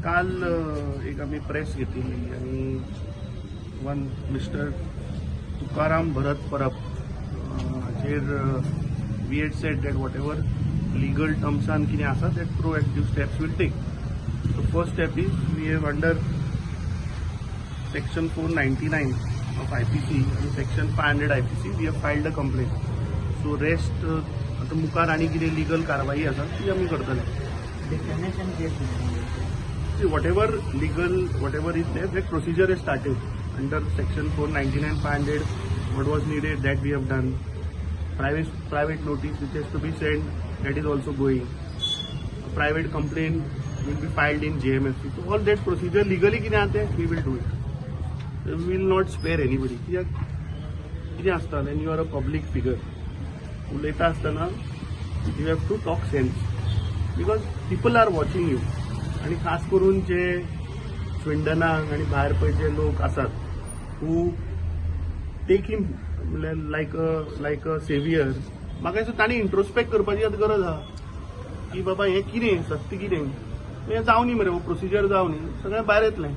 काल एक आमी प्रेस घेतिल्ली आनी वन मिस्टर तुकाराम भरत परब हाचेर we had said that whatever legal टर्म्सान कितें आसा, that proactive steps we'll take. So first step is we have under section 499 of IPC आणि section 500 IPC, we have filed a complaint. So rest आतां मुखार आनी कितें legal कारवाई आसा ती आमी करतले. Defamation case. See, whatever legal, whatever is there, that procedure is started under section 499, 500. What was needed, that we have done. Private notice which has to be sent, that is also going. A private complaint will be filed in JMFC. So all that procedure legally कितें आहा तें we will do it. We will not spare anybody. कित्याक कितें आसता, when you are a public figure, उलयता आसतना you have to talk sense because people are watching you. आणि खास करून जे स्विंडनाक आणि भायर पळय जे लोक आसात हू टेक हिम म्हणल्यार लायक अ सेवियर, म्हाका दिसता तांणी इंट्रोस्पेक्ट करपाची आतां गरज आहा की बाबा हें कितें सत्य कितें हें जावनी मरे, हो प्रोसिजर जावनी, सगळें भायर येतलें.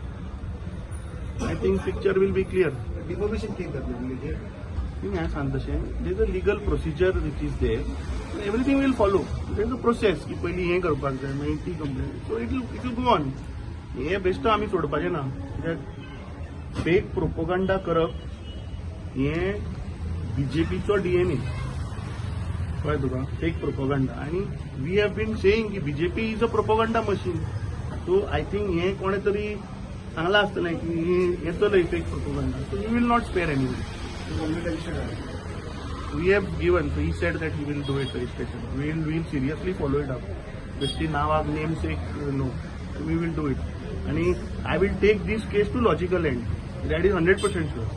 I think picture will be clear. Defamation case जातली. हांवें सांग तशें, there is a legal procedure which is there, everything will follow. There is a process की पयलीं हें करपाक जाय, मागीर ती complain, so it will go on. हें बेश्टो आमी सोडपाचें ना, कित्याक फेक प्रोपोगंडा करप हें बीजेपीचो डीएनए, कळ्ळें तुका? Fake propaganda. आनी we have been saying की BJP is a propaganda machine. So I think हें कोणें तरी सांगलां आसतलें की हें चलय fake propaganda. So we will not spare any. Complaint register झाली. We have given, so he said that he will do it, registration. We will seriously follow it up. बेश्टी नावाक name sake, no, we will do it. आणि I will take this case to logical end, that is 100% sure.